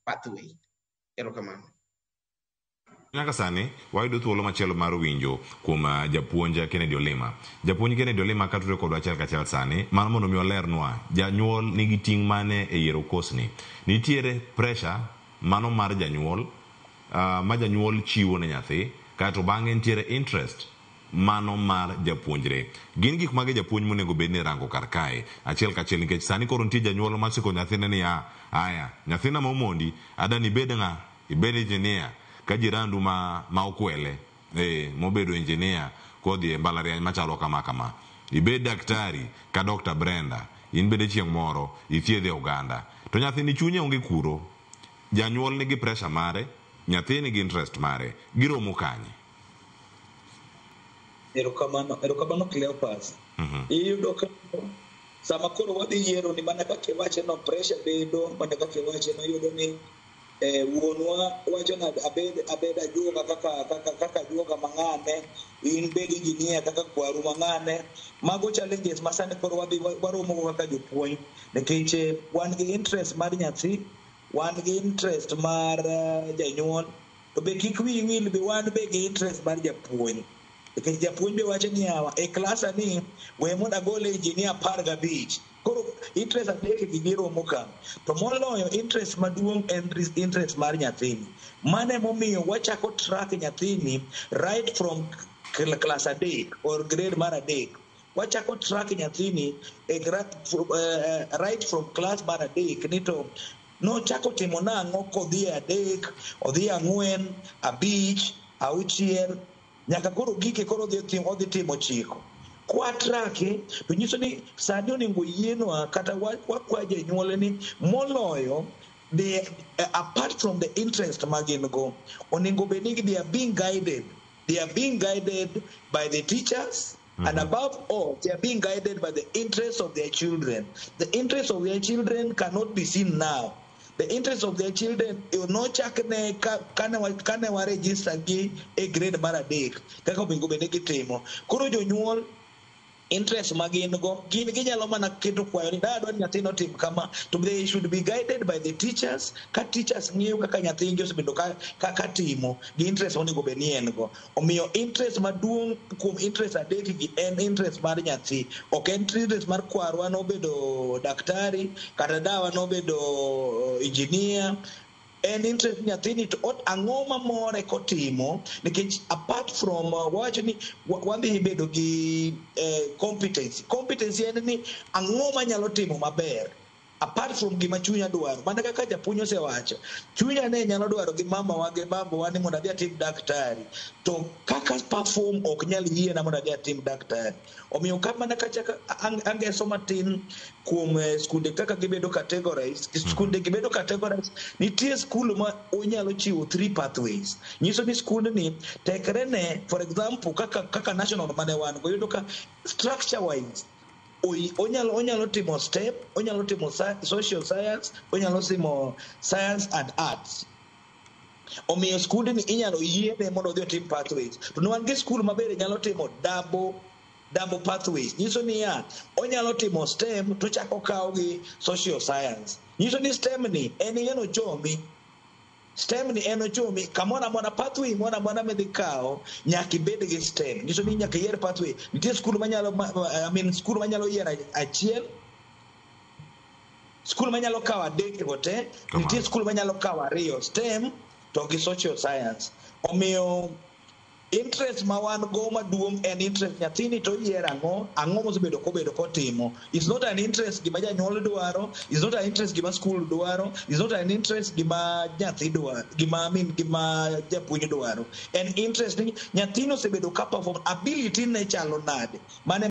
pathway. Erokamano. Nyaka sani wayudo thuolo machielo mar winjo kuom japuonj Kennedy Olima. Japuonj Kennedy Olima katudore kodwa achiel kachiel sani, mar mondo mi olernwa janyuol nigi ting' mane e yiero kosni. Nitiere pressure mano mar janyuol ma janyuol chiwo ne nyathi, kaeto bang'e nitiere interest mano mar japuonjre. Gin gik mage japuonj monego bed ni rango kar kae achiel kachiel nikech sani koro nitie janyuol machiko nyathine niya, aya nyathina ma Omondi adani ibed ng'a? Ibed engineer ka jirandu ma okwele mobedo engineer kodhi e mbalariany machalo kama kama. Ibed daktari ka Dr. Brenda, in bende chieng' moro ithiedhe oganda. To nyathini chunye onge kuro. Janyuol nigi pressure mare, nyathi nigi interest mare. Giromo kanye? Erokamano, erokamano Cleopas. Iyudo ka sama koro wadhi yiero ni mana kaka iwache no pressure bedo, mana kaka iwache no iyudo ni wuonwa wacho ni abed ajuoga kaka ajuoga mang'ane, in bed engineer kaka kwaru mang'ane. Mago challenges ma sani koro wadhi waromo go kaka jopuonj nikech wan gi interest mar nyathi, wan gi interest mar janyuol, to be kik wiyi wil be wan be gi interest mar japuonj. Nikech japuonj be wacho ni yawa e klasa ni we mondo agol engineer 15. Koro interest adek gi giromo ka. To moloyo interest maduong' en interest mar nyathini. Mano emomiyo wachako track nyathini right from class 3 or grade mar 3. Wachako track nyathini e right from class mar 3 ni to nochako timo nang'o kodhi e 3, odhi 4, 5, 6, nyaka koro gike koro odhi timo 9. Kwa trake to nyiso ni sani onego yienwa kata wakwa janyuol ni moloyo the apart from the interest ma gin go, onego bed ni they are being guided. They are being guided by the teachers, and above all, they are being guided by the interests of their children. The interests of their children cannot be seen now. The interests of their children nochakne kane wa register gi e grade mar 3 kaka onego bed ni gitimo. Koro jonyuol interest ma gin go, gin ginyalo mana keto kwayo ni dadwa ni nyathino otim kama, to they should be guided by the teachers. Ka teachers ng'iyo kaka nyathigi osebedo kaka timo gi interest monego bed ni en go. Omiyo interest maduong' kuom interest adek gi en interest mar nyathi, ok en interest mar kwarwa nobedo daktari kata dawa nobedo engineer. En interest nyathini to ang'o mamore kotimo, nikech apart from wawacho ni wadhi bedo gi competency. Competency en ni ang'o manyalo timo maber apart from gima chunya dwaro. Mana kaka japuonj osewacho, chunya ne nyalo dwaro gi mamawa gi babawa ni mondo adhi atim daktari, to kaka perform ok nyal yiena mondo adhi atim daktari. Omiyo ka mana kachaka angeso matin kuom skunde kaka gibedo categorized, skunde gibedo categorized, nitie skul ma onyalo chiwo 3 pathways. Nyiso ni skundni tekre ne, for example, kaka national mane wan go, iyudo ka structure wise onyalo timo STEM, onyalo timo social science, onyalo timo science and arts. Omiyo skundni inyalo yiene mondo odhi otim pathways. To ne wan gi skul maber nyalo timo double pathways. Nyiso niya, onyalo timo STEM to chako kawo gi social science. Nyiso ni STEM ni en en ochomi. STEM ni en ochomi kamoro amora, pathway moro amora midhi kawo nyaka ibed gi STEM. Nyiso ni nyaka iyier pathway. Nitie skul manyalo, I mean, skul manyalo yiero achiel, skul manyalo kawo 3 go te, nitie skul manyalo kawo 2, STEM to gi social science. Omiyo interest ma wan go maduong' en interest nyathini to oyiero ang'o, ang'o mosebedo kobedo kotimo. It's not an interest gima janyuol dwaro, it's not an interest gima skul dwaro, it's not an interest gima nyathi dwaro, gima, I mean, gima japuonj dwaro. En interest ni nyathino osebedo ka perform, ability ne chalo nade. Mane